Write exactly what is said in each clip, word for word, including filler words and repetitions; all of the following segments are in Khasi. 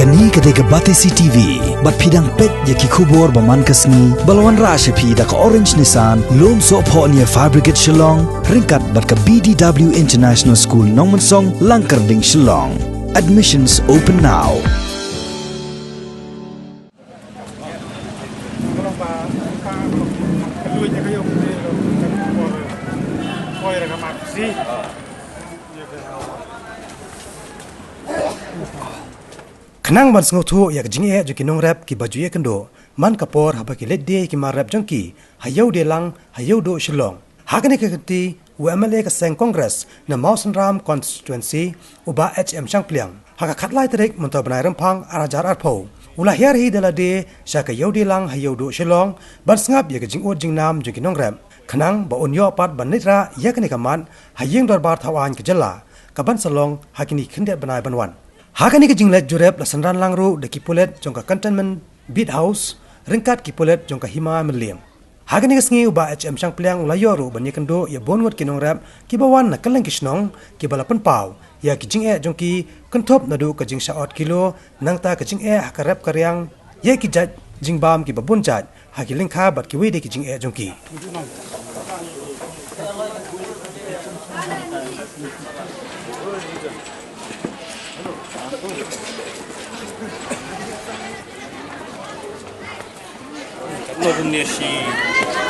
Kane ka dei ka Batesi T V, bad phi dang peit ïa ki khubor ba man ka sngi, ba la wanrah sha phi da ka Orange Nissan, lum sohphoh near Fire Brigade Shillong, ryngkat bad ka B D W International School Nongmensong, Langkyrding, Shillong. Admissions open now. Khnang ban sngewthuh ïa ka jingeh jong ki nongrep kiba ju ïakynduh man ka por haba ki leit die ïa ki mar rep jong ki ha Ïewdielang, ha Ïewduh Shillong. Ha kane ka kynti, u M L A ka seng Congress na Mawsynram Constituency, u Bah H M Shangpliang, ha ka khatlai tarik mynta u bnai Rymphang ar hajar arphew, u la hiar hi da lade sha ka Ïewdielang ha Ïewduh Shillong ban sngap ïa ka jingud jingnam jong ki nongrep, khnang ba un ïoh pat ban leit rah ïa kane ka mat ha ïing dorbar thaw aiñ ka jylla, ka ban sa long ha kine ki khyndiat bnai ban wan. Ha kane ka jingleit jurip la synran lang ruh da ki pulit jong ka Cantonment Beat House ryngkat ki pulit jong ka Hima Mylliem. Ha kane ka sngi u Bah H M Shangpliang u la ïoh ruh ban ïakynduh ïa bun ngut ki nongrep kiba wan na kylleng ki shnong kiba la pynpaw ïa ki jingeh jong ki, kynthup naduh ka jingshah ot kilo, nangta ka jingeh ha ka rep ka riang, ïa ki jait jingbam kiba bun jait ha ki lyngkha bad kiwei de ki jingeh jong ki. Katno dun ne shi,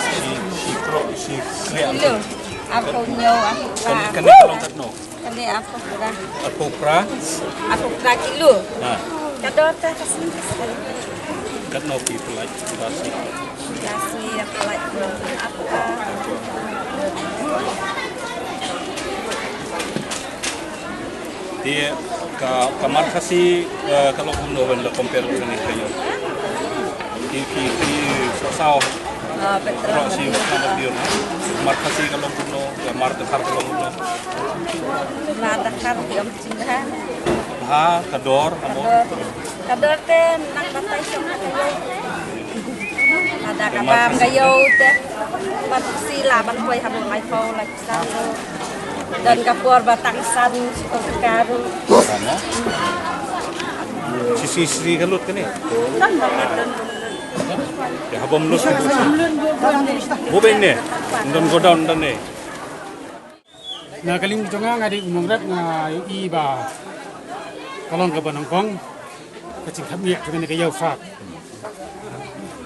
shi, shi krok, shi kliang. Kilo. Arphew hynñiew, arphew phra. Kane, kane ka long katno? Kane arphew phra. Arphew phra? Arphew phra kilo. Ha. Ka dor te ka sngi ka sngi. Katno ki pynlait, ki ba sngi? Ki ba sngi ki pynlait. Arphew phra. Te ka, ka mar Khasi, eh, ka long kumno ban da compare with kane ka Ïew? Ki, ki, ki saw saw. Ah, betul. Rok si, na ba biur, ha? Mar Khasi ka long kumno, ka mar Dkhar ka long kumno? Mar Dkhar ki ym jingeh. Ha, ka dor, ka dor. Ka dor te nang batai song ka Ïew. Lada ka bam ka Ïew te. Ban si la ban poi ha bun ai pau la. Don ka por ba tang san, shiteng tyngka ruh. Ano? Shi, shi, shi ka lut kane? Don ba lut, don ba lut. Ïa, haba ym lut ka lut. Bun beiñ ne? Don godown don ne? Na ka liang jong nga, nga dei u nongrep, nga ïohi ba ka long kaba nyngkong ka jingkhapngiah jong kane ka Ïew sat.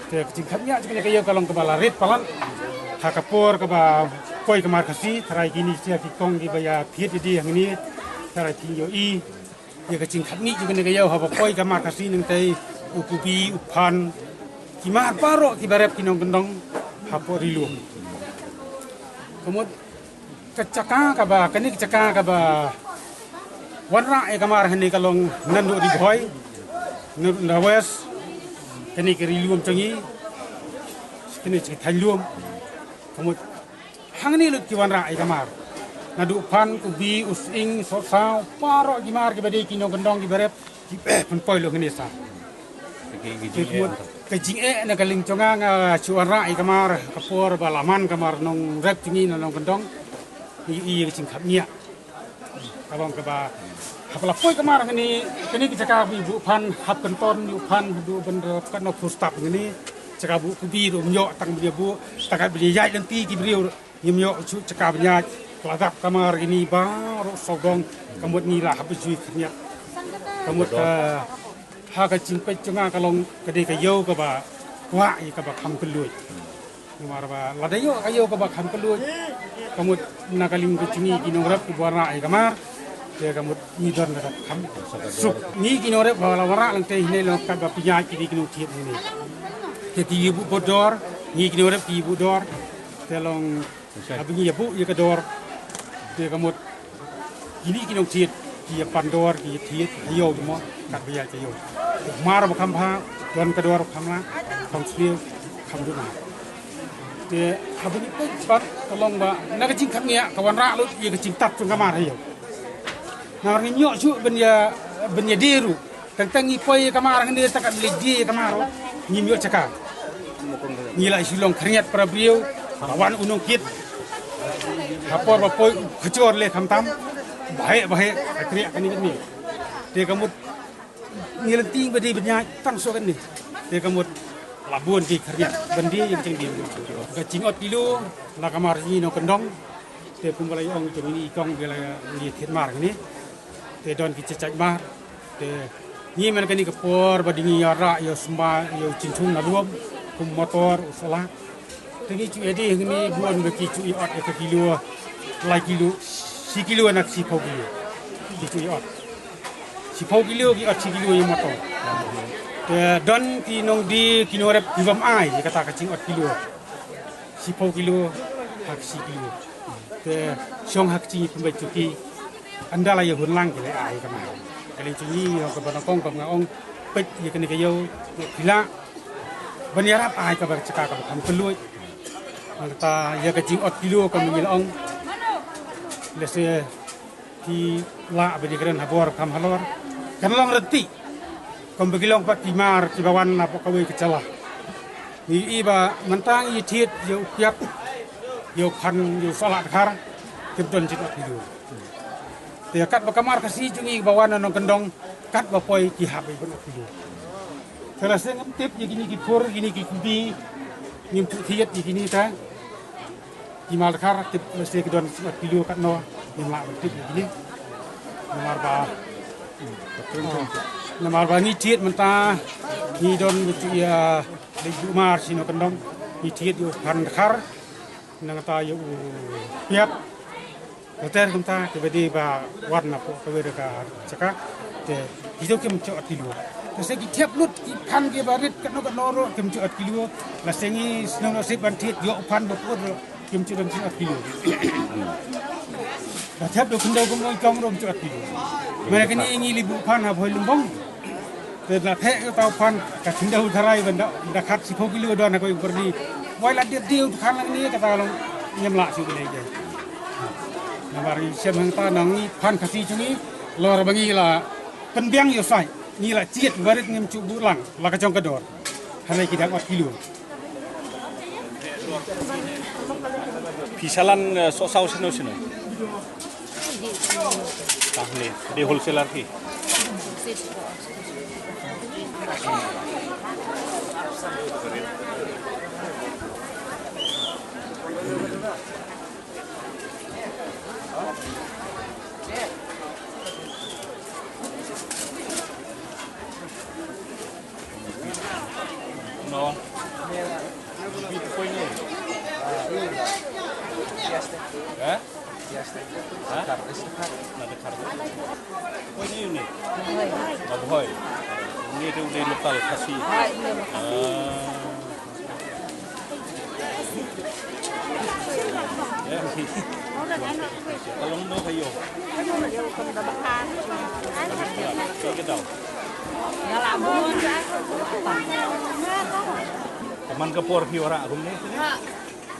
Te ka jingkhapngiah jong kane ka Ïew ka long kaba la rit palat ha ka por kaba poi ka mar Khasi, tharai kine ki kong kiba ïa thied ïa die hangne, tharai ki ïohi ïa ka jingkhapngiah jong kane ka Ïew haba poi ka mar Khasi, nangtei u kubi, u phan, ki mar baroh kiba rep ki nongkyndong hapoh Ri Lum. Ka mut ka jaka kaba, kane ka jaka kaba wanrah ïa ka mar hangne ka long naduh Ri Bhoi, naduh West, kane ka Ri Lum jong ngi, kane ka thaiñ lum. Ka mut hangne lut ki wanrah ïa ka mar. Naduh phan, kubi, u sying, sohsaw, baroh ki mar kiba dei ki nongkyndong kiba rep, ki pynpoi lut hangne sa. Ki, ki jingeh. Ka jingeh na ka liang jong nga, nga shu wanrah ïa ka mar, ka por ba la man ka mar nongrep jong ngi, nongkyndong. Ïa, ïa ka jingkhapngiah. Ka long kaba haba la poi ka mar hangne, kane ka jaka ba ïa buh phan, hap kynton ïa u phan, haduh ban da katno phew step hangne. Jaka buh kubi ruh ym ïoh tang ban ïa buh, tang ban ïa ïaid lynti ki briew ruh. Ngim ïoh shuh jaka ban ïaid, ka la dap ka mar kine baroh sawdong, ka mut ngi la hap ban shu khyndiat. Ka mut, eh, ha ka jingpeit jong nga ka long ka dei ka Ïew kaba kwah ïa kaba kham kylluid. Namar ba lada ïoh ka Ïew kaba kham kylluid, ka mut na ka liang ka jong ngi ki nongrep kiba wanrah ïa ka mar, te ka mut ngi don ka kham suk. Ngi ki nongrep ba la wanrah lang te hynne long katba pynïaid kine ki nongthied hynne. Te ki ïa buh bad dor, ngi ki nongrep ki ïa buh dor, te long Haba ngi ïa buh ïa ka dor, te ka mut kine ki nongthied ki ïa pan dor, ki ïa thied ha Ïew, mo, katba ïaid ka Ïew. Mar ba kham bha, don ka dor kham lah, kham sniew, kham duna. Te haba ngi peit pat ka long ba na ka jingkhapngiah ka wanrah lut ïa ka jingtap jong ka mar ha Ïew. Namar ngim ïoh shuh ban ïa, ban ïa die ruh. Tang tang ngi poi ïa ka mar hangne, tang kat leit die ïa ka mar ruh ngim ïoh jaka. Ngi la shu long khyndiat para briew, ba wan u nongkit. Ha por ba poi u khajur leh khamtam. Ba heh, ba heh, ka kriah kane kane. Te ka mut Ngi lynti ba dei ban ïaid tang shuh kane. Te ka mut la bun ki khyrniat ban die ïa ka jingdie. Ka jingot kilo na ka mar jong ngi nongkyndong. Te kumba la ong jong ngi i kong ba la ngi thied mar kane. Te don ki jait mar. Te ngi man kane ka por ba dei ngi ïa rah ïa u sma ïa u jingthung na lum kum motor u solar. Te ngi ju ïa die hangne bun ba ki ju ïa ot ïa ka kilo, lai kilo, shi kilo na shiphew kilo. Ki ju ïa ot. Shiphew kilo ki ot shi kilo ïa motor. Te don ki nongdie ki nongrep ki bym ai ïa kata ka jingot kilo. Shiphew kilo ha ka shi kilo. Te shong ha ka jingïapynbeit jong ki. Ynda la ïa hun lang ki la ai ka mar. Ka liang jong ngi ïa kaba nyngkong kaba nga ong peit ïa kane ka ïew ïa phi lah ban ïarap ai kaba jaka kaba kham kylluid. Nangta ïa ka jingot kilo kaba ngi la ong. Lehse ki lah ban ïakren ha bor kham halor. Kan long ryntih. Kumba ki long pat ki mar kiba wan napoh kawei ka jylla. Ngi ïohi ba mynta ngi thied ïa u piat, ïa u phan, ïa u sohlah dkhar, kim don jingot kilo. Te katba ka mar Khasi jong ngi ba wan na nongkyndong, katba poi ki hap ban ot kilo. Te lehse ngam tip ïa kine ki phur, kine ki kmie, ngim ju thied ïa kine ta. Ki mar dkhar tip lehse ki don jingot kilo katno, ngim lah ban tip ïa kine. Namar ba, namar ba ngi thied mynta, ngi don ba ju ïa leit buh mar sha nongkyndong, ngi thied ïa u phan dkhar, nangta ïa u piat. Ter kumta kiba dei ba wan napoh kawei ka jaka. Te ki ju kim ju ot kilo. Te se ki thied lut ki phan kiba rit katno katno ruh kim ju ot kilo. Lehse ngi sngewsih ban thied ïa u phan ba pud ruh kim ju don ju ot kilo. Ba thied da u khyndew kum u kong ruh kim ju ot kilo. Mynta kane ngi leit buh phan ha Bhoi Lumbong. Te la theh ka tau phan ka khyndew tharai ban da, da khat shiphew kilo don ha kawei ka pyrdi. Wai la diet diu tu khan lang ni kata long ngim lah shuh kane. Namar ngi shem hangta nang ngi phan Khasi jong ngi lor ba ngi la pynbiang ïa u sai. Ngi la jied barit ngim ju buh lang la ka jong ka dor. Hynrei ki dang ot kilo. Phi sa lan, eh, sohsaw shano shano? Tang ne, dei wholesaler phi. No. Bit koi ne? Ha? Ha? Na da kar. Koi ne ne? Na Bhoi. Ni tu di lokal Khasi. Ah. Ka long noh ka ïew. Ka man ka por phi wanrah kumne?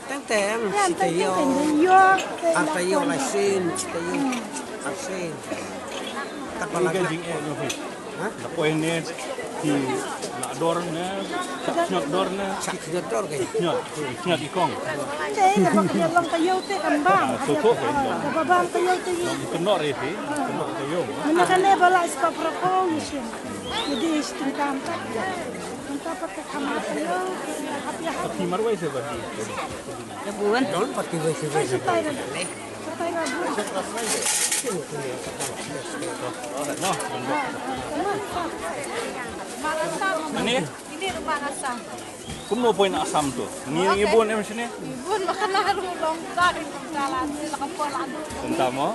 Teng teng, shi taïew. Ar taïew, lai sien, shi taïew. Ar sien. Katba la ka jingeh noh phi. Da poi ne, ki la dor ne, shah khñiot dor ne. Shah khñiot dor ke. Khñiot, khñiot i kong. Te, da ba ka long ka ïew te kan bam. Ah, to to ke. Da ba bam ka ïew te. Long ka noh re phi, ka noh ka ïew. Mynta kane ba la iskop rokong ni sien. Jadi isting kam ta. Mynta pat ka kham ha ka ïew, hap ïa hap. Phi marwei se ba di. Don pat kiwei kiwei. Ani? Kumno poi na Assam to? Ngi ngi bun em shane? Bun ma kana haru long ta ri kumta la, la ka poi la. Kumta mo?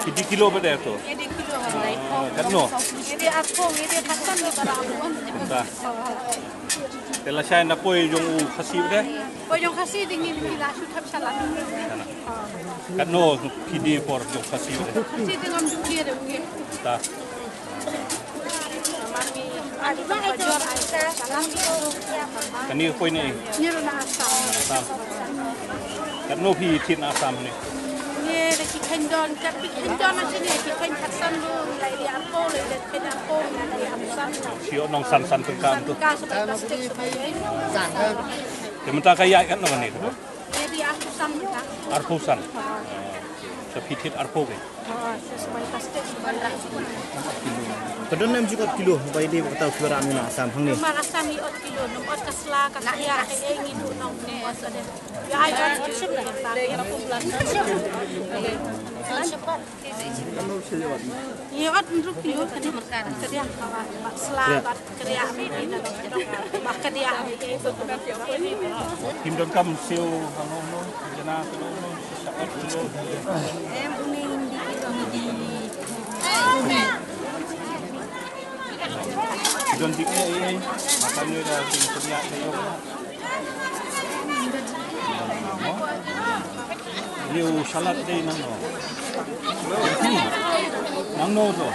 Ki dei kilo ba dei to? Ki dei kilo ba dei. Katno? Ki dei arphew, ki dei khatsan ni ba la bun. Kumta. Te lashai na poi jong u Khasi de? Poi jong Khasi de ngi ngi la shu thap sha la. Katno phi die por jong Khasi de? Khasi de ngam ju die de ngi. Ta. Kane poi ne? Ngi ruh na Assam. Assam. Katno phi thied na Assam ne? Ngi da ki kheiñ don, kat ki kheiñ don na sini, ki kheiñ khatsan ruh, lai di arphew, lai di kheiñ arphew, lai di khatsan. Shu ïoh nong san san tyngka to. Tyngka sa bai plastik sa bai. Te mynta ka ïaid katno kane to? Ngi di arphew san tyngka. Arphew san. Sa phi thied arphew ke? Ha, sa bai plastik sa bai. Ka don nam jukot kilo ba ide ba ka tau kiwara nuna Assam hangne. Mar Assam i ot kilo, nam ot ka sla, ka sla, ka ei ngi du nong ne ot ka de. Ya ai ot kilo. Ye ot nruk kilo ka de. Ka de ka ba sla ba ka de ami ni na ba ka de ami. Kim don kam siu hango no jana kilo no. Em, une hindi ki dong di. Don di eh, eh. Makanya dah di sebelah dia. Dia salat dia nang no. Nang no tu.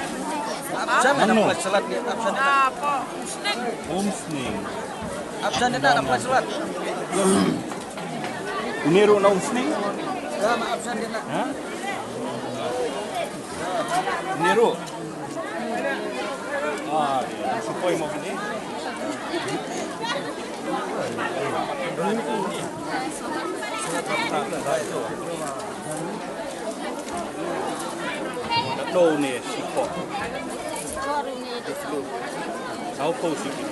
Nang no. Salat dia, apa? Umsning. Apa dia nak salat? Une ruh na umsning? Ha? Une ruh? Ah, supoi mo kini. Katno ne shiphew? Shiphew ne. Shiphew shiphew.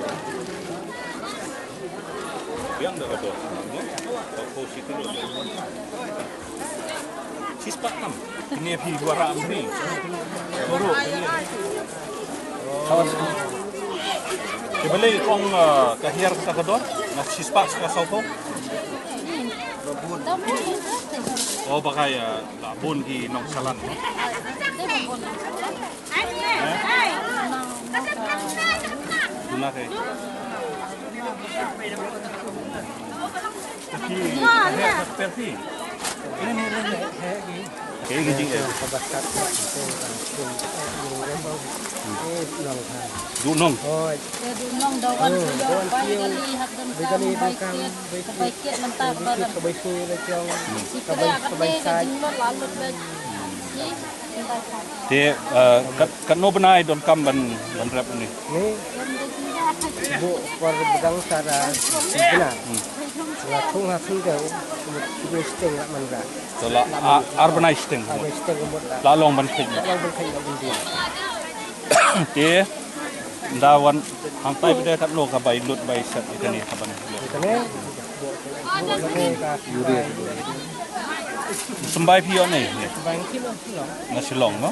Biang da ka dor. Ka phew shi kilo. Shispah tam. Kine phi wara am ni. Toro. Awas. Ki balei kong, uh, ka hiar ka dor? Na shispah ka saw ko. Oh, ba ka ïa, ba bun ki nongsalan, no? Duna ke. Tapi, tapi, tapi. Ini, ini, ini. Kayak gini ya. Du nong. Te du nong da wan kiew, bai kali hap dang kam, bai kit, bai kit mynta ka baram. Ka bai sui, bai kiong, ka bai, ka bai sai. Te, eh, kat, katno bnai donkam ban, ban rep ni? Ni, bu por bedang sara bnai. La thung ha thung deu, bu steng la man ra. To la, a, ar bnai steng. Ar bnai steng mut la. La long ban khit. La long ban khit la ban dia. Te, nda wan hangtai bide katno ka bai lut bai set kane ka ban. Kane, bu, bu, bu, ka. Symbai phi ïoh ne? Symbai ngi phi ïoh Shillong. Na Shillong, no?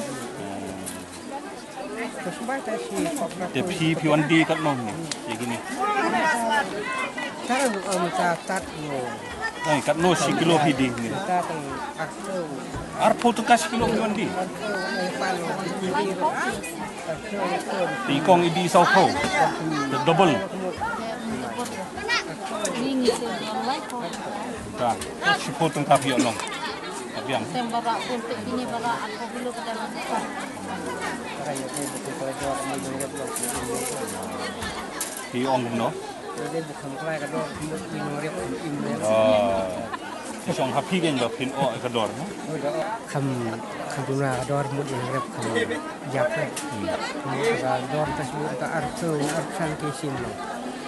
Te phi, phi wan die katno ne? Te kine. Ai, katno shi kilo phi die ne? Arphew tyngka shi kilo phi wan die. Te i kong i die sawphew. Te double. Ta, shiphew tyngka phi ïoh nong. Ka biang. Phi ong kumno? Ah. Phi shong ha phi keiñ ba phin oh ka dor, no? Kham, kham duna ka dor mut ïa ngrep kham ïap eh. Ka dor ka shu ka arphew, arphew san ki sim no.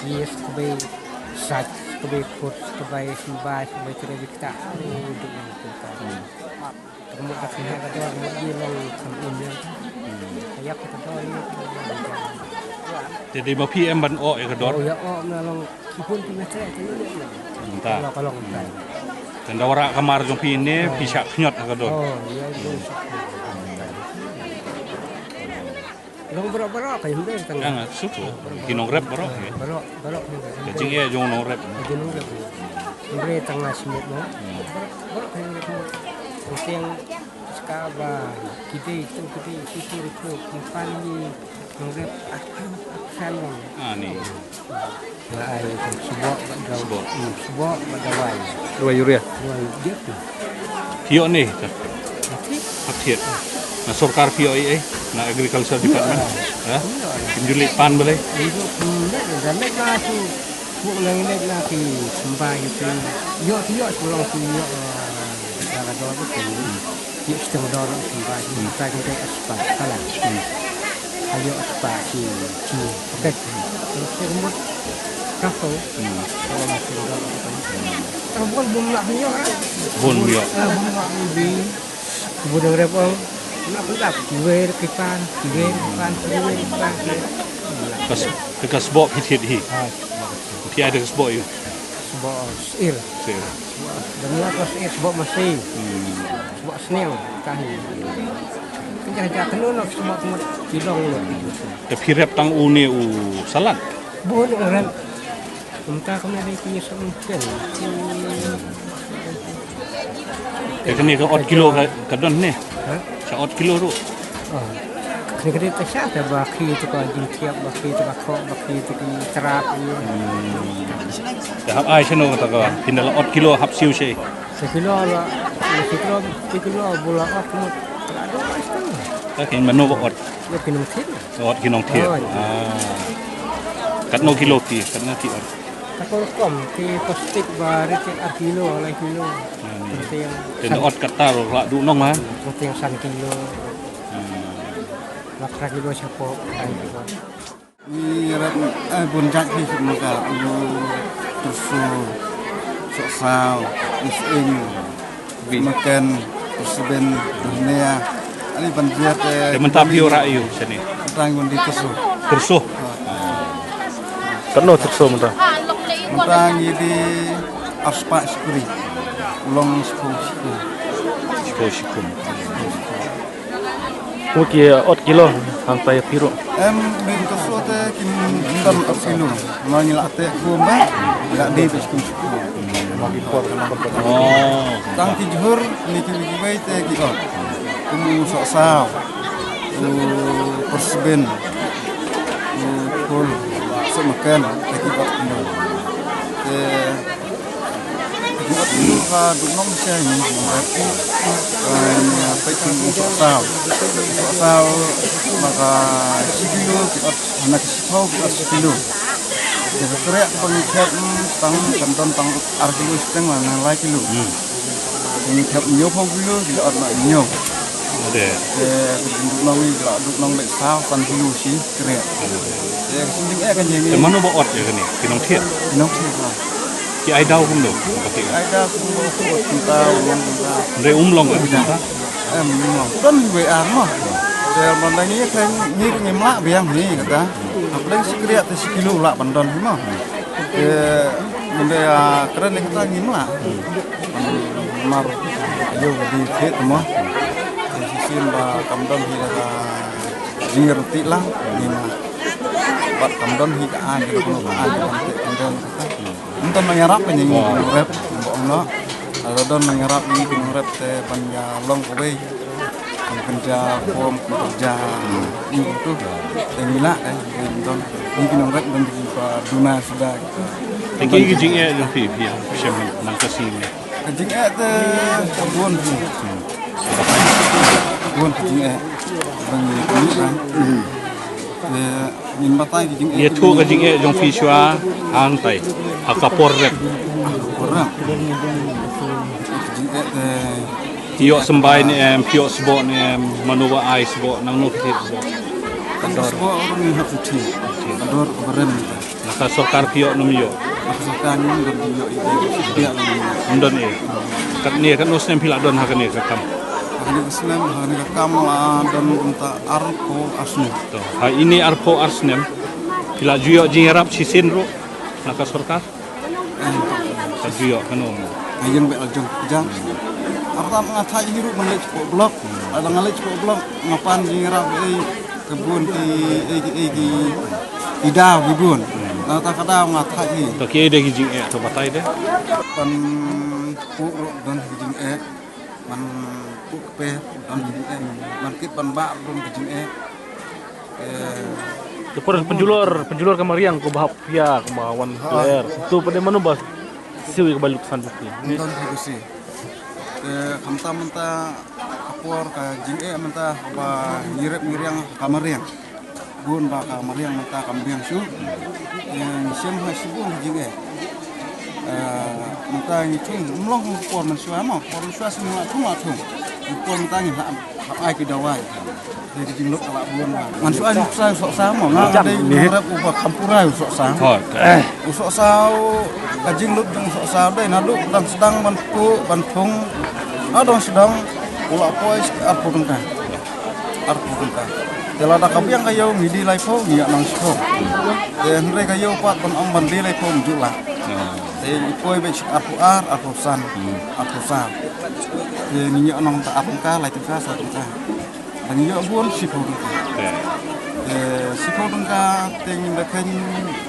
Yes, ka bai sach, ka bai khut, ka bai symbai, ka bai kre bikta. Oh, duk ni ka. Ka mut ka kham ïa ka dor mut ïa long kham im ïa. Ka ïap ka dor ïa. Te dei ba phi em ban oh ïa ka dor? Oh, ïa oh na long ki pun ki mete te ïa. Mynta. Ka long ka long. Tang da warah ka mar jong phi ne, phi shah khñiot ha ka dor. Oh, ïa, ïa, shah khñiot. Long baroh baroh ka hynrei tang. Yang suku ki nongrep baroh. Baroh baroh ka hynrei. Ka jingeh jong nongrep. Ka jingeh nongrep. Hynrei tang nga shimit mo. Baroh baroh ka hynrei. Tang ska ba ki dei tu ki dei ki tu ki tu ki pan ni nongrep. Ah, ah, ah, ah. Ani. Nga ai ka sboh bad dawai. Sboh. Hmm, sboh bad dawai. Dawai urea. Dawai urea tu. Phi ïoh ne? Hap thied. Hap thied. Na sorkar phi ïoh ei ei? Na Agriculture Department. Ha? Phin ju leit pan balei? Ïoh, hmm, leit, leit na tu. Pok na leit na ki symbai ki. Ïoh, ïoh, pulang tu ïoh, eh, na ka dor tu. Ïoh shiteng dor symbai. Hmm. Symbai ki dei spah. Kala. Hmm. Ayo spah ki, ki. Oke. Terus ki mut. Kah tu. Hmm. Kalau masih dor tu. Terus bun bun lah bun ïoh, eh. Bun ïoh. Eh, bun lah bun. Bun nongrep ong. Nga pynlap kiwei ki pan, kiwei ki pan, kiwei ki pan. Kas kas bok hit hit hi. Phi ai da kas bok ïa. Sbok sir. Sir. Dan la kas sir sbok masi. Sbok sniang tahi. Kan ja kenu nok sbok mut kilong nok. Te phi rep tang u ne u salat. Bun rep. Mynta kumne dei ki sum ken. Te kane ka ot kilo ka, ka don ne? Ha? Sa ot kilo ruh. Oh. Kane ka dei ta sha ta ba ki tu ka jingtiap, ba ki tu ka khok, ba ki tu ki trap ni. Te hap ai shano kata ka, phin da la ot kilo hap siew shi. Sa kilo la, sa kilo, sa kilo bu la ot mut. Ka dei ai shano. Ka kin mano ba ot. Ïa ki nongthied. Ot ki nongthied. Oh, ïa. Ah. Katno kilo ki, katno ki ot. Ka rukom ki plastik ba rit ar kilo, lai kilo. Hmm. Teng teng. Te ot kata ruh la duh nong ma. Teng teng san kilo. Hmm. La phra kilo shapoh, lai kilo. Ngi rep, eh, bun jait hi suk ma ka, u, tyrso, sohsaw, ising, maken, pyrsben, duhnia. Ani ban biar te. Te mynta phi ïoh rah ïa u shane? Mynta ngi wan die tyrso. Tyrso. Katno tyrso mynta? Mynta ngi die arspah shi kurim. U long shiphew shi kum. Shiphew shi kum. Kumno ki ot kilo hangtai phi ruh? Em, bun tyrso te kim don ot kilo. Ma ngi la te kum ba, la die ba shi kum shi kum. Oh. Tang ki jhur, ni ki kiwei te ki ot. Kum u sohsaw, u pyrsben, u khul, sohmaken, te ki ot kilo. Te Ka duh nong sha ngi, ngi peit kum u sohsaw. Sohsaw, ma ka shi kilo ki ot, na ka shiphew ki ot shi kilo. Te ka kreh ba ngi thep, mm, tang, kan don tang ar kilo shiteng la na lai kilo. Hmm. Ngi thep hynñiewphew kilo, ki ot ma hynñiew. Ade. Te ka duh nong ngi la duh nong leh saw, san kilo shi. Kreh. Te ka jingeh ka jingeh. Te mano ba ot ïa kane? Ki nongthied. Ki nongthied, ha. Ki ai daw kumno? Ki ai daw kumno, kumno kumta, kumno kumta. Hynrei um long eh kumta. Em, um long. Don wei ar mo. Te ban da ngi kren ngi ngim lah biang hi kata. Hapdeng shi kreh te shi kilo lah ban don hi mo. Te ban da kren ngi kata ngim lah. Mar ïa ka dei thied mo. Te shisien ba kam don hi la ka Jingïarap ti lang, ni ma. Bad kam don hi ka aiñ, ka don ka aiñ, ka don te kam don. Ym don nongïarap ka jingïarap, ba ong noh. Lada don nongïarap jingïarap te ban ïa long kawei. Ban pynja form, ban pynja ïa tu. Te ngi lah ka jingïarap don. Ngi ki nongrep don ki ba duna suda. Te ki jingeh jong phi, phi shem nang ka sien. Ka jingeh te bun. Bun ka jingeh. Bang ni kan. Te ngin batai ka jingeh. Ïathuh ka jingeh jong phi shuwa hangtai. Ha ka por rep. Ha ka por rep. Ka jingeh te. Phi ïoh symbai ne em, phi ïoh sboh ne em, mano ba ai sboh, nangno phi thied sboh. Ka dor. Sboh ruh ngi hap thied. Ka dor ka ba rem. Na ka sorkar phi ïoh ne ym ïoh? Na ka sorkar ngim don ïoh ïa ka. Ym don ïa. Katne katno snem phi la don ha kane ka kam? Ha kane ka snem, ha kane ka kam la don kumta arphew ar snem. To, ha ine arphew ar snem phi la ju ïoh jingïarap shisien ruh na ka sorkar? Em. Ka ju ïoh kano? Ka ïeng bad la jong jang. Artam nga thait hi ruh ban leit shapoh block. Lada nga leit shapoh block nga pan jingïarap ei. Ka bun ki, eh, ki, eh, ki, ki daw ki bun. Na ta ka daw nga thait hi. To kiei de ki jingeh to batai de. Ban puh ruh don ki jingeh. Ban puh kper don ki jingeh. Ban kit ban bah don ki jingeh. Eh, te por pynjulor, pynjulor ka mariang ko ba hap pia ko ba wan pler. To pade mano ba siew ka ba luksan jong ki. Don ki si. Te khamtam mynta ka por ka jingeh mynta ba ngi rep ngi riang ka mariang. Bun ba ka mariang mynta kam biang shuh. Te ngi shem ha shibun ka jingeh. Eh, mynta ngi thung, ym long por mynshuwa mo, por mynshuwa shu ngi la thung, la thung. Por mynta ngi la, la ai ki dawai. Te ka jinglut ka la bun ba. Ngan shu ai nuksa u sohsaw mo, nga dei u nongrep uba kham pura u sohsaw. U sohsaw, ka jinglut jong u sohsaw dei naduh dang sdang ban puh, ban thung. Nadong sdang u la poi shi arphew tyngka. Arphew tyngka. Te lada ka biang ka ïew ngi die laiphew, ngi ïoh nong shiphew. Te hynrei ka ïew pat ban ong ban die laiphew ym ju lah. Te i poi beit shi arphew ar, arphew san, arphew saw. Te ngi ïoh nong ta ar tyngka, lai tyngka, saw tyngka. Te ngi ïoh bun shiphew tyngka. Te shiphew tyngka te ngin da kheiñ,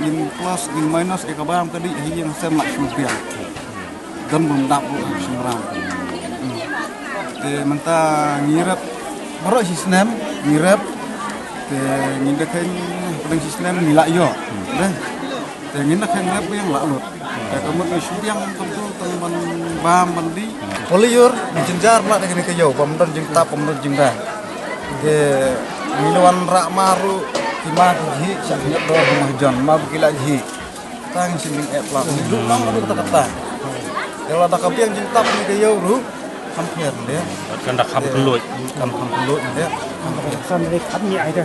ngin plus, ngin minus ïa ka bam ka dih ha ïing ha sem lah shu biang. Don bym dap ruh ha Shynrang. Hmm. Te mynta ngi rep baroh shi snem ngi rep. Te ngin da kheiñ hapdeng shi snem ngi lah ïoh. Dei. Te ngin da kheiñ rep biang lah lut. Te ka mut ngi shu biang kumtu tang ban bam ban dih. Poli ïur ngi jynjar pla da kane ka ïew bym don jingtap bym don jingdai. Te ngi la wanrah mar ruh ki ma ki jhi sha khñiot dor ha mahajon ma ba ki la jhi. Tang shin ding eh pla. Duk nang duk ta kata. Ïa la da ka biang jingtap ni ka ïew ruh. Kam pher de. Kan da kham kylluid. Kam kham kylluid de. San de kham ni ai de.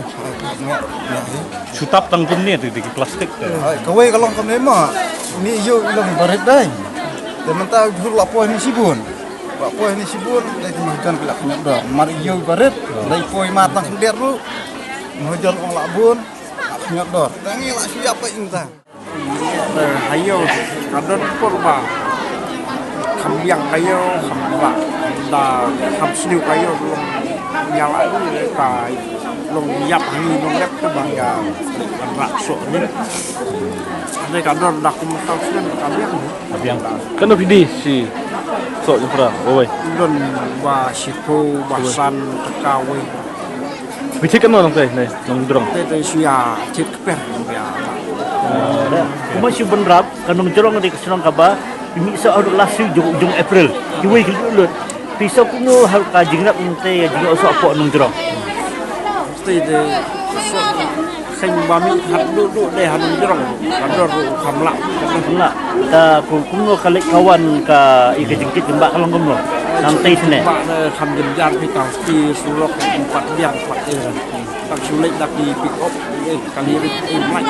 Shu tap tang kumne te ki plastik te. Ai, kawei ka long kumne ma. Ni ïew i long i barit dei. Te mynta jhur la poi ni shibun. La poi ni shibun dei ki mahajon ki la khñiot dor. Mar ïew i barit dei poi ma tang khyndiat ruh. Mahajon ong la bun. La khñiot dor. Tang ngi la shu ïap pa ing ta. Eh, ha ïew ka don por ba kham biang ka ïew kham ba da kham sniew ka ïew long ïa la i ka long ïap ha ngi nongrep te ba ïa ban rak sok ni. Ane ka don da kum tau snem ka biang. Ka biang. Kano phi die shi sok jong phi ra, wei. Don ba shiphew ba san tyngka wei. Phi thied kano nangtei ne nongjrong? Te te shu ïa thied kper ïa. Kumba shu bynrap ka nongjrong dei ka shnong kaba phi mih soh haduh last week jong, jong April. Kiwei ki lut lut. Phi soh kumno ha ka jingrep nangtei ïa jingïoh soh hapoh nongjrong? Te te soh kheiñ ba mih haduh duh dei ha nongjrong. Ka dor ruh kham lah. Kham lah. Ka ku-, kumno ka leit ka wan ka ïa ka jingkit jingbah ka long kumno? Nangtei sne. Ba kham jynjar phi tang phi surok empat biang empat eh. Tang shu leit da ki pick up, eh, kali rit, eh, mlai.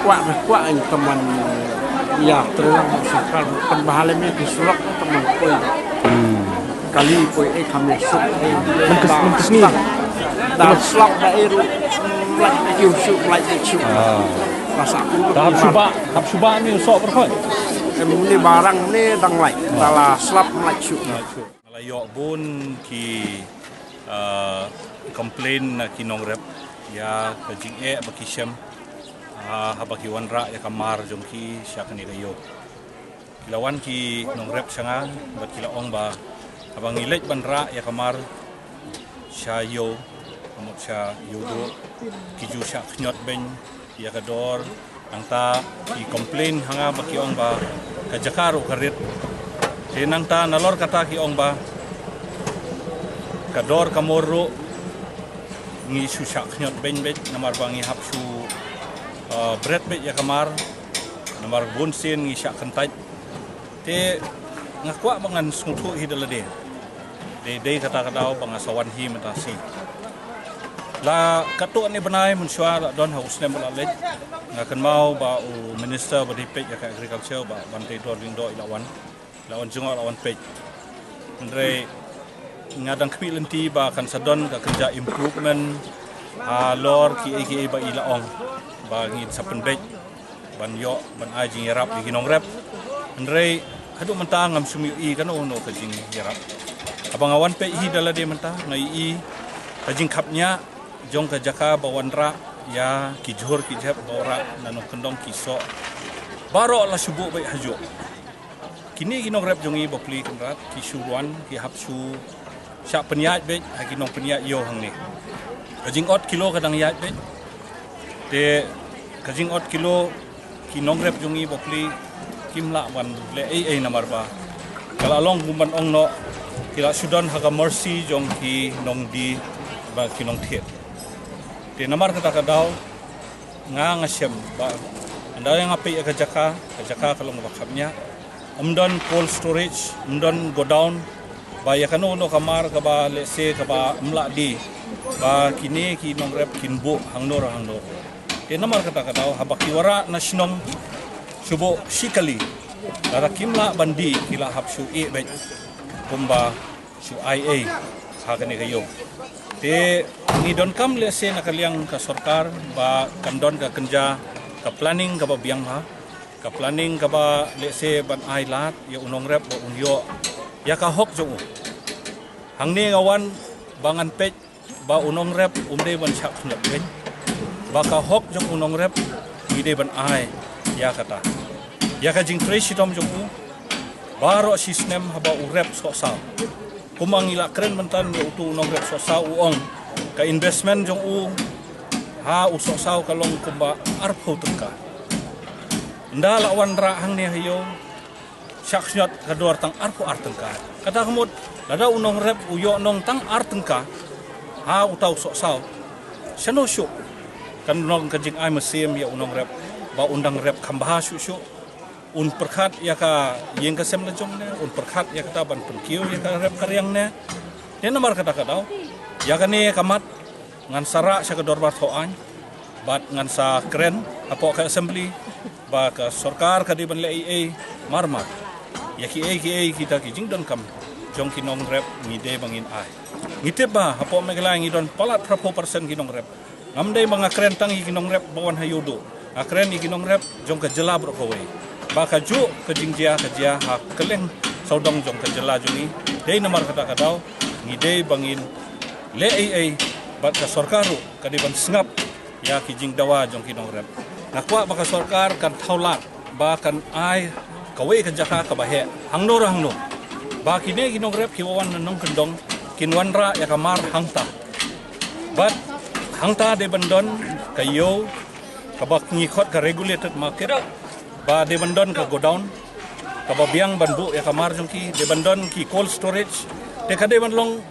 Kwah, kwah, eh, teman, ïa, terang, sukar, pynbha lem, eh, ki surok, teman, poi. Hmm. Kali, poi, eh, kami suk, eh, man kes-, da, man kesni. Da slap, da, eh, ru, mlai, eh, suk, mlai, eh, suk. Ah. Masa aku da hap shuba, hap shuba ni sok berkhoi. Eh, ni barang ni dang lai. Ah. Da la slap, mlai, suk. Mlai, suk. Nga la ïoh bun ki, ah, complain na ki nongrep ïa ka jingeh ba ki shem, ah, haba ki wanrah ïa ka mar jong ki sha kane ka ïew. Ki la wan ki nongrep sha nga bad ki la ong ba haba ngi leit ban rah ïa ka mar sha ïew, ka mut sha ïew duh, ki ju shah khñiot beiñ ïa ka dor, nangta ki complain ha nga ba ki ong ba ka jaka ruh ka rit. Te nangta nalor kata ki ong ba ka dor ka mor ruh ngi shu shah khñiot beiñ beit namar ba ngi hap shu, uh, bret beit ïa ka mar namar bun sien ngi shah kyntait. Te nga kwah ba ngan sngewthuh hi da lade. Dei, dei kata ka daw ba nga sa wan hi mynta shi. La katto katne bnai mynshuwa la don ha u snem ba la leit. Nga kynmaw ba u minister ba dei peit ïa ka agriculture ba Banteidor Lyngdoh i la wan. La wan jngoh la wan peit. Hynrei nga dang khmih lynti ba kan sa don ka kynja improvement halor kiei kiei ba i la ong ba ngin sa pynbeit. Ban ïoh, ban ai jingïarap ïa ki nongrep. Hynrei haduh mynta ngam shym ïohi kano kano ka jingïarap. Haba nga wan peit hi da lade mynta nga ïohi ka jingkhapngiah jong ka jaka ba wanrah ïa ki jhur ki jhep ba wanrah na nongkyndong ki soh. Baroh la shu buh beit hajuh. Kine ki nongrep jong ngi bapli Kynrad ki shu wan ki hap shu shah pynïaid beit ha ki nongpynïaid ïew hangne. Ka jingot kilo ka dang ïaid beit. Te ka jingot kilo ki nongrep jong ngi bapli kim lah ban leh ei ei namar ba ka la long kum ban ong noh ki la shu don ha ka mercy jong ki nongdie bad ki nongthied. Te namar kata ka daw nga nga shem ba ynda nga peit ïa ka jaka, ka jaka ka long ba khapngiah. Ym don cold storage, ym don godown ba ïa kano kano ka mar kaba lehse kaba ym lah die ba kine ki nongrep kin buh hangno hangno. Te namar kata ka daw haba ki wanrah na shnong shu buh shi kali. Lada kim lah ban die ki la hap shu ïeh beit kumba shu ai ei ha kane ka ïew. Te Ngi donkam lehse na ka liang ka sorkar ba kan don ka kynja, ka planning kaba biang bha, ka planning kaba lehse ban ai lad ïa u nongrep ba un ïoh ïa ka hok jong u. Hangne nga wan ba ngan peit ba u nongrep um dei ban shah khyndiat kein, ba ka hok jong u nongrep ngi dei ban ai ïa kata, ïa ka jingtrei shitom jong u baroh shi snem haba u rep sohsaw. Kumba ngi la kren mynta ïa uto u nongrep sohsaw, u ong ka investment jong u ha u sohsaw ka long kumba arphew tyngka. Ynda la wanrah hangne ha ïew, shah khyndiat ka dor tang arphew ar tyngka. Kata ka mut lada u nongrep u ïoh nong tang ar tyngka ha uta u sohsaw, shano shuh kan long ka jingai mynsiem ïa u nongrep ba un dang rep kham bha shuh shuh. Un pyrkhat ïa ka ïing ka sem la jong ne, un pyrkhat ïa kata ban pynkiew ïa ka rep ka riang ne. Te namar kata ka daw, ïa kane ka mat ngan sa rah sha ka dorbar thaw aiñ bad ngan sa kren hapoh ka assembly ba ka sorkar ka dei ban leh ei ei mar mar ïa kiei kiei kita ki jingdonkam jong ki nongrep ngi dei ba ngin ai. Ngi tip ba hapoh Meghalaya ngi don palat phra phew percent ki nongrep. Ngam dei ba nga kren tang ïa ki nongrep ba wan ha ïew duh, nga kren ïa ki nongrep jong ka jylla baroh kawei. Ba kajuh ka jingjia ka jia ha kylleng sawdong jong ka jylla jong ngi. Dei namar kata ka daw ngi dei ba ngin leh ei ei bad ka sorkar ruh ka dei ban sngap ïa ki jingdawa jong ki nongrep. Nga kwah ba ka sorkar kan thaw lad ba kan ai kawei ka jaka kaba heh hangno ruh hangno, ba kine ki nongrep kiba wan na nongkyndong kin wanrah ïa ka mar hangta. Bad hangta dei ban don ka ïew kaba ngi khot ka regulated market, ba dei ban don ka godown kaba biang ban buh ïa ka mar jong ki, dei ban don ki cold storage. Te ka dei ban long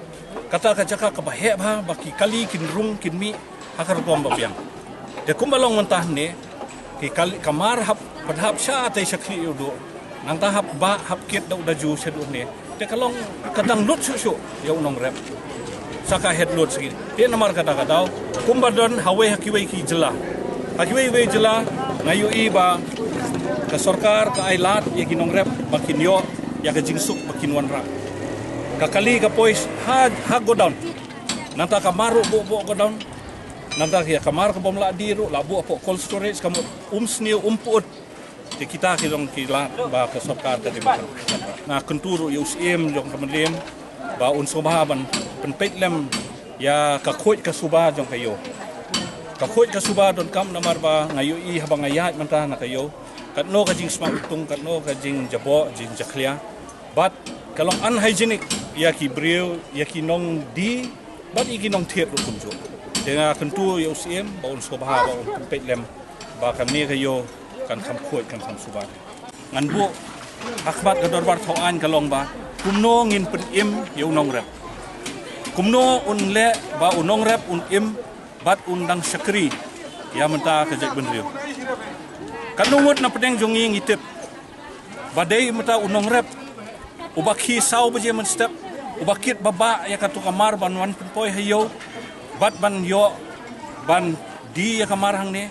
kata ka jaka kaba heh bha ba ki kali kin rung kin mih ha ka rukom ba biang. Te kumba long mynta hangne, ki kali, ka mar hap, ban hap shatei sha khlieh ïew duh, nangta hap bah hap kit da u daju shaduh hangne. Te ka long ka dang lut shuh shuh ïa u nongrep. Sa ka het lut shisha. Te namar kata ka daw, kumba don ha wei ha kiwei ki jylla, ha kiwei wei jylla, nga ïohi ba ka sorkar ka ai lad ïa ki nongrep ba kin ïoh ïa ka jingsuk ba kin wanrah. Ka kali ka poi ha, ha godown. Nangta ka mar ruh buh buh godown. Nangta ïa ka mar ka bym lah die ruh la buh hapoh cold storage, ka mut um sniew um pyut. Te kita ki long ki lad ba ka sorkar ka dei ban. Nga kyntu ruh ïa u Syiem jong ka Mylliem ba un sngewbha ban pynpeit lem ïa ka khuid ka suba jong ka ïew. Ka khuid ka suba donkam namar ba nga ïohi haba nga ïaid mynta na ka ïew, katno ka jingsma itung, katno ka jingjaboh jingjakhlia. Bad ka long unhygienic ïa ki briew, ïa ki nongdie bad ïa ki nongthied ruh kumjuh. Te nga kyntu ïa u Syiem ba un sngewbha ba un pynpeit lem ba kane ka ïew kan kham khuid kan kham suba. Ngan buh ha khmat ka dorbar thaw aiñ ka long ba kumno ngin pynim ïa u nongrep, kumno un leh ba u nongrep un im bad un dang shakri ïa mynta ka jaitbynriew. Katno ngut na pdeng jong ngi ngi tip ba dei mynta u nongrep uba khie saw baje mynstep, uba kit ba bah ïa kato ka mar ban wan pynpoi ha ïew bad ban ïoh ban die ïa ka mar hangne.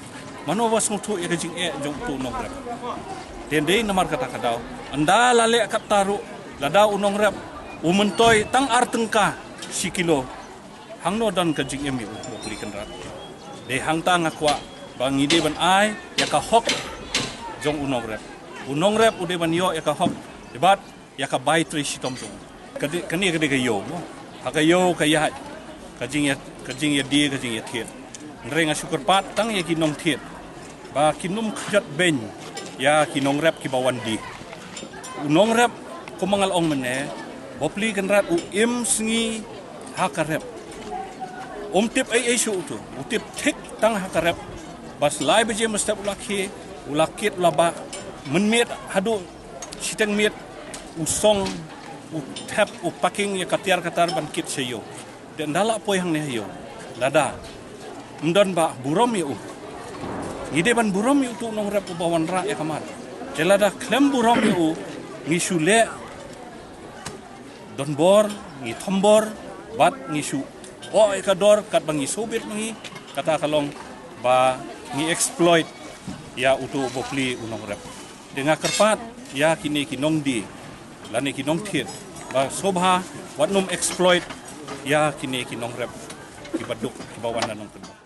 Mano ba sngewthuh ïa ka jingeh jong uto u nongrep? Te dei namar kata ka daw, ynda la leh katta ruh, lada u nongrep u myntoi tang ar tyngka shi kilo, hangno don ka jingim ïa u, u Kynrad? Dei hangta nga kwah ba ngi dei ban ai ïa ka hok jong u nongrep. U nongrep u dei ban ïoh ïa ka hok bad ïa ka bai trei shitom jong u. Ka dei, kane ka dei ka ïew mo. Ha ka ïew ka ïaid ka jingïa, ka jingïadie, ka jingïathied. Hynrei nga shu kyrpad tang ïa ki nongthied ba kin ym khjot beiñ ïa ki nongrep kiba wan die. U nongrep, kumba nga la ong mynne, bapli Kynrad u im sngi ha ka rep. Um tip ei ei shuh uto, u tip thik tang ha ka rep. Bas lai baje mynstep u la khie, u la kit, u la bah. Mynmiet haduh shiteng miet u song, u thep, u packing ïa ka tiar ka tar ban kit sha ïew. Te ynda la poi hangne ha ïew, lada ym don ba burom ïa u, ngi dei ban burom ïa uto u nongrep uba wanrah ïa ka mar. Te lada khlem burom ïa u, ngi shu leh donbor, ngi thombor bad ngi shu oh ïa ka dor katba ngi sngewbit ma ngi, kata ka long ba ngi exploit ïa uto u bapli u nongrep. Te nga kyrpad ïa kine ki nongdie lane ki nongthied ba sngewbha wat nym exploit ïa kine ki nongrep. kiba duk kiba wan na nongkyndong.